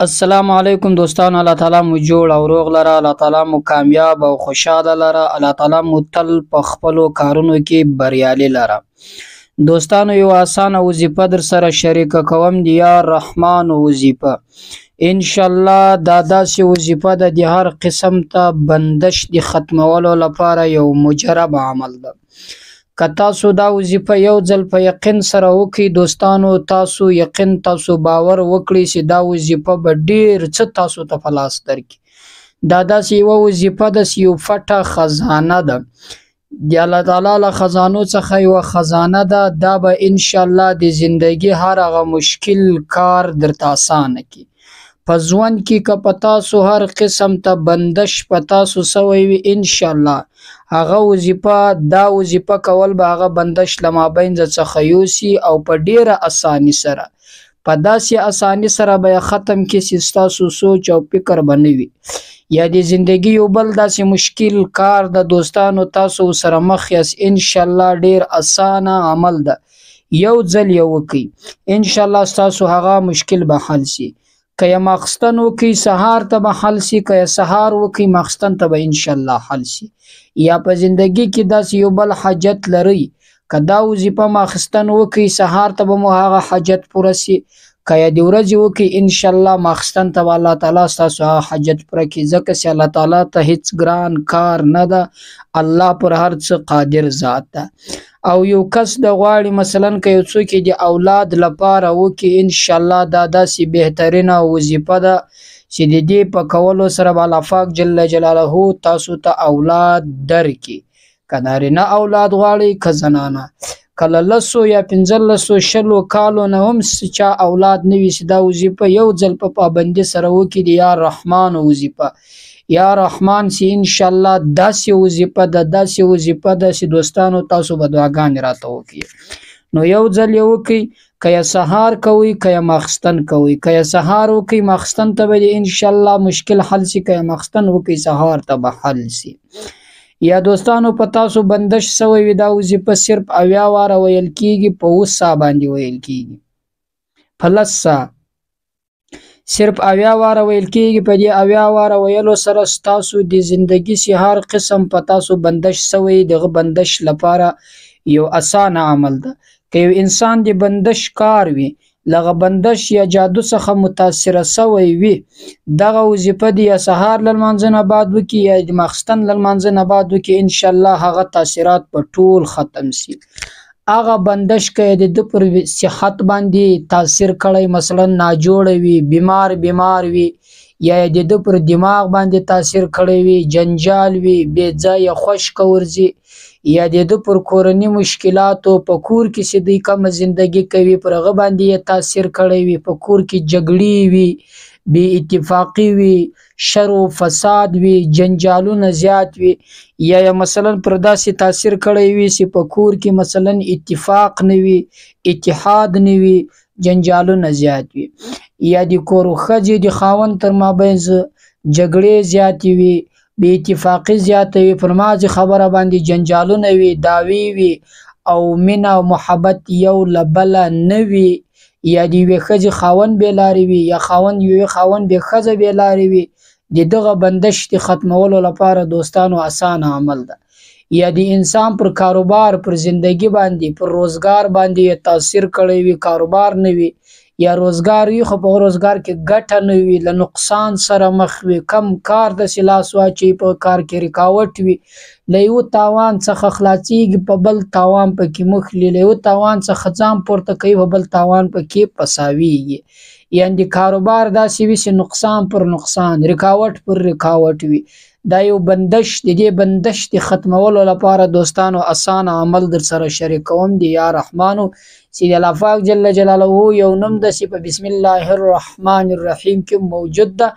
السلام علیکم دوستانو، الله تعالی مو جوړ او روغ لره، الله تعالی مو کامیاب او خوشحاله لره، الله تعالی مو تل په خپلو کارونو کې بریالي لره. دوستانو، یو اسانه وظیفه در سره شریکه کوم، دی یا رحمان وظیفه. ان شاء الله دا داسې وظیفه ده د هر قسم ته بندش د ختمولو لپاره یو مجرب عمل ده. که تاسو دا وظیفه یو ځل په یقین سره وکړئ دوستانو، تاسو یقین تاسو باور وکړئ چې دا وظیفه به ډیر څه تاسو ته په لاس درکړي. دا داسې یوه وظیفه ده چې یو پټه خزانه ده، د الله تعالی له خزانو څخه یوه خزانه ده. دا به انشاءالله د زندګي هر هغه مشکل کار درته اسانه کړي. په ژوند کې که په تاسو هر قسم ته بندش په تاسو سوی وي، انشاءالله هغه وظیفه، دا وظیفه کول به هغه بندش له مابینځه څخه یوسي او په ډیره اساني سره، په داسې اساني سره به یې ختم کړي چې ستاسو سوچ او فکر به نه وي. یا د زندګي یو بل داسې مشکل کار د دوستانو تاسو سره مخ یاست، انشاءالله ډیر اسانه عمل ده، یو ځل یې وکړئ، انشاءالله ستاسو هغه مشکل به حل سي. که یې ماخستن وکړئ سهار ته به حل سي، که یې سهار وکړئ ماخستن ته به انشاءالله حل سي. یا په زندګي کې داسې یو بل حاجت لرئ، که دا وظیفه ماخستن وکړئ سهار ته به مو هغه حاجت پوره سي، که یې د ورځې وکړئ انشاءالله ماخستن ته به الله تعالی ستاسو هغه حاجت پوره کړي. ځکه چې الله تعالی ته هیڅ ګران کار نه ده، الله پر هر څه قادر ذات ده. او یو کس د غواړي مثلا که یو څوک یې د اولاد لپاره وکړي، انشاءالله دا داسې بهترینه وظیفه ده چې د دې په کولو سره به الله پاک جل جلاله تاسو ته اولاد درکړي. که نارینه اولاد غواړئ که زنانه، که له 10 یا 15 20 کالو نه هم چا اولاد نه وي، چې دا وظیفه یو ځل په پابندي سره وکړي، د یا رحمان وظیفه، یا رحمان چې انشاءالله داسې وظیفه ده، داسې وظیفه ده چې دوستانو تاسو به دعاګانې راته وکړي. نو یو ځل یې وکړئ، که یې سهار کوئ که یې ماخستن کوئ، که یې سهار وکړئ ماخستن ته به یې انشاءالله مشکل حل سي، که یې ماخستن وکړئ سهار ته به حل سي. یا دوستانو په تاسو بندش سوی وي، دا وظیفه صرف 70 واره ویل کیږي، په 7 سا باندې ویل کیږي، په 10 سا صرف 70 واره ویل کیږي. په دې 70 واره ویلو سره ستاسو د زندګي سي هر قسم په تاسو بندش سوی، دغه بندش لپاره یو اسانه عمل ده. که یو انسان د بندش کار وي، لغه بندش یا جادو څخه متاثره سوی وي، دغه وظیفه دی یا سهار له لمانځه نه بعد وکړي یا د ماخستن له لمانځه نه بعد وکړي، انشاءالله هغه تاثیرات په ټول ختم سي. هغه بندش که د ده پر صحت باندې تاثیر کړی، مثلا ناجوړه وي، بیمار وي، یا د ده پر دماغ باندې تاثیر کړی وي، جنجال وي، بې ځایه خشکه ورځي، یا د ده پر کورني مشکلاتو، په کور کې چې دوی کمه زندګي کوي پر هغه باندې یې تاثیر کړی وي، په کور کې جګړې وي، بې اتفاقي وي، شر و فساد وي، جنجالونه زیات وي، یا یې مثلا پر داسې تاثیر کړی وي چې په کور کې مثلا اتفاق نه وي، اتحاد نه وي، جنجالونه زیات وي، یا د کور ښځې د خاوند تر مابینځ جګړې زیاتې وي، بې اتفاقي زیاته وي، پر مازې خبره باندې جنجالونه وي، دعوې وي، او مینه او محبت یو له بله نه وي، یا د یوې ښځې خاوند بې لارې وي، یا خاوند یوې خاوند بې ښځه بې لارې وي، د دغه بندش د ختمولو لپاره دوستانو اسانه عمل ده. یا د انسان پر کاروبار، پر زندگی باندې، پر روزګار باندې یې تاثیر کړی وي، کاروبار نه وي، یا روزګار وي خو په روزګار کې ګټه نه وي، له نقصان سره مخ وي، کم کار داسې لاس واچوي په کار کې رکاوټ وي، له یو تاوان څخه خلاصیږي په بل تاوان پکې مخلي، له یو تاوان څخه ځان پورته کوي په بل تاوان پکې پساویږي. یعنې کاروبار داسې وي چې نقصان پر نقصان، رکاوټ پر رکاوټ وي. دا یو بندش د دې بندش د ختمولو لپاره دوستانو اسانه عمل در سره شریکوم دی یا رحمانو چې د الله پاک جل جلاله یو نوم ده چې په بسم الله الرحمن الرحیم کې موجود ده.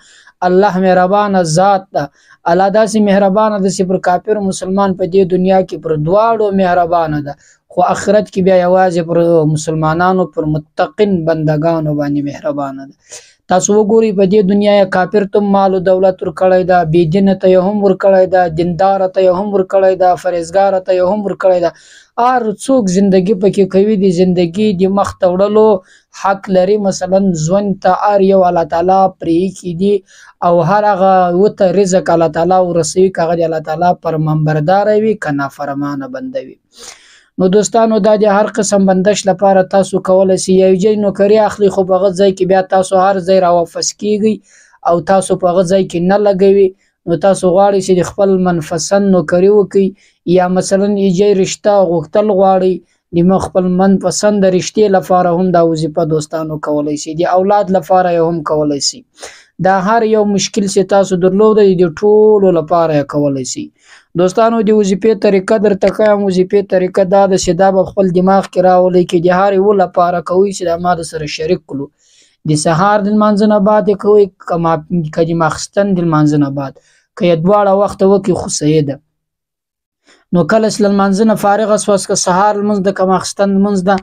الله مهربانه ذات ده، الله داسې مهربانه ده چې پر کافر مسلمان په دې دنیا کې پر دواړو مهربانه ده، خو آخرت کې بیا یوازې پر مسلمانانو، پر متقین بندگانو باندې مهربانه ده. تاسو وګورئ په دې دنیا یې کافر ته مال او دولت ورکړی ده، بې دینه ته یې هم ورکړی ده، دیندار ته یې هم ورکړی ده، فرهیزګار ته یې هم ورکړی ده. هر څوک زندگی پکې کوي، د زندگی د مخ ته وړلو حق لري. مثلا ژوند ته هر یو الله تعالی پرې ایښي دي او هر هغه ورته رزق الله تعالی ورسوي، که هغه د الله تعالی فرمانبرداره وي که نافرمانه بنده وي. نو دوستانو دا د هر قسم بندش لپاره تاسو کولی شئ. یو ځای نوکري اخلي خو په هغه ځای کې بیا تاسو هر ځای راواپس کیږئ او تاسو په هغه ځای کې نه لګوي. نو تاسو غواړئ چې د خپل منپسند نوکري وکړئ، یا مثلا یو ځای رشته غوښتل غواړئ، د خپل منپسند رشتې لپاره هم دا وظیفه دوستانو کولی شئ، د اولاد لپاره یې هم کولی شئ. دا هر یو مشکل چې تاسو درلود د ټولو لپاره یې کولی شئ. دوستانو د وظیفې طریقه درته ښیم. وظیفې طریقه دا ده چې دا به خپل دماغ کې راولئ کې د هر یو لپاره کوئ چې دا ما د سره شریک کړو. د سهار د لمانځه نه بعد یې کوئ، که د ماخستن د لمانځه نه بعد، که یې دواړه وخته وکړي خو صحیح ده. نو کله چې له لمانځه نه فارغه سواست، که سهار لمونځ ده که ماخستن لمونځ ده،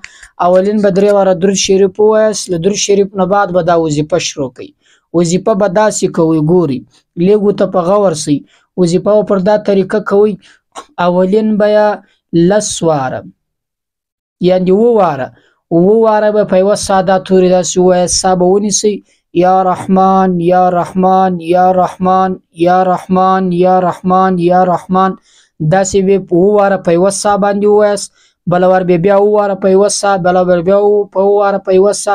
اولین به درې واره درود شریف ووایاست. له درود شریف نه بعد به دا وظیفه شروع کوئ. وظیفه به داسې کوئ، ګورئ لږ ورته په غور سئ. وظیفه به پر دا طریقه کوئ، اولین به یې لس واره یعنې اووه واره به په یوه ساده توري داسې ووایاست. سا به ونیسئ، یا رحمان یا رحمان یا رحمان یا رحمان یا رحمان یا رحمان، داسې به اووه واره په یوه سا باندې ووایاست. بله وار به بیا اووه واره په یوه سا، بله وار بیا په اووه واره په یوه سا،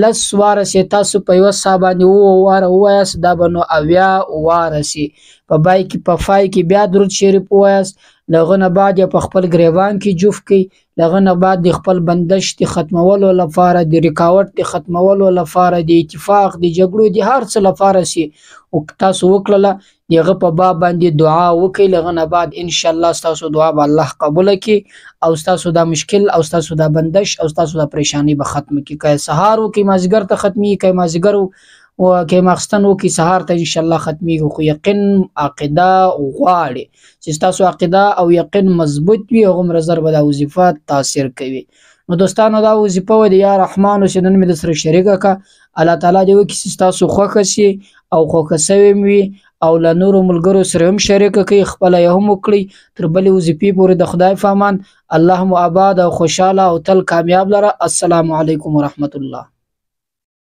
لس واره چې تاسو په یوه سا باندې اووه واره ووایاست، دا به نو 70 واره سي. په بای کې په فای کې بیا درود شریف ووایاست. له هغه نه بعد یې په خپل ګریوان کې جوف کړئ. له هغه نه بعد د خپل بندش د ختمولو لپاره، د رکاوټ د ختمولو لپاره، د اتفاق، د جګړو، د هر څه لپاره چې تاسو وکړله، د هغه په باب باندې دعا وکړئ. له هغه نه بعد انشاءالله ستاسو دعا به الله قبوله کړي او ستاسو دا مشکل او ستاسو دا بندش او ستاسو دا پریشانی به ختم کړي. که سهار وکړئ مازدیګر ته ختمېږي، که مازدیګر که ماخستن وکړي سهار ته انشاءالله ختمېږي. خو یقین عقیده غواړي چې ستاسو عقیده او یقین مضبوط وي، هغومره زر به دا وظیفه تاثیر کوي. نو دوستانو دا وظیفه وه د یا رحمان چې نن مې در سره شریکه کړه. الله تعالی دې وکړي چې ستاسو خوښه سي او خوښه سوې وي او له نورو ملګرو سره هم شریکه کړئ، خپله یې هم وکړئ. تر بلې وظیفې پورې د خدای په امان. الله مو آباد او خوشحاله او تل کامیاب لره. السلام علیکم ورحمت الله.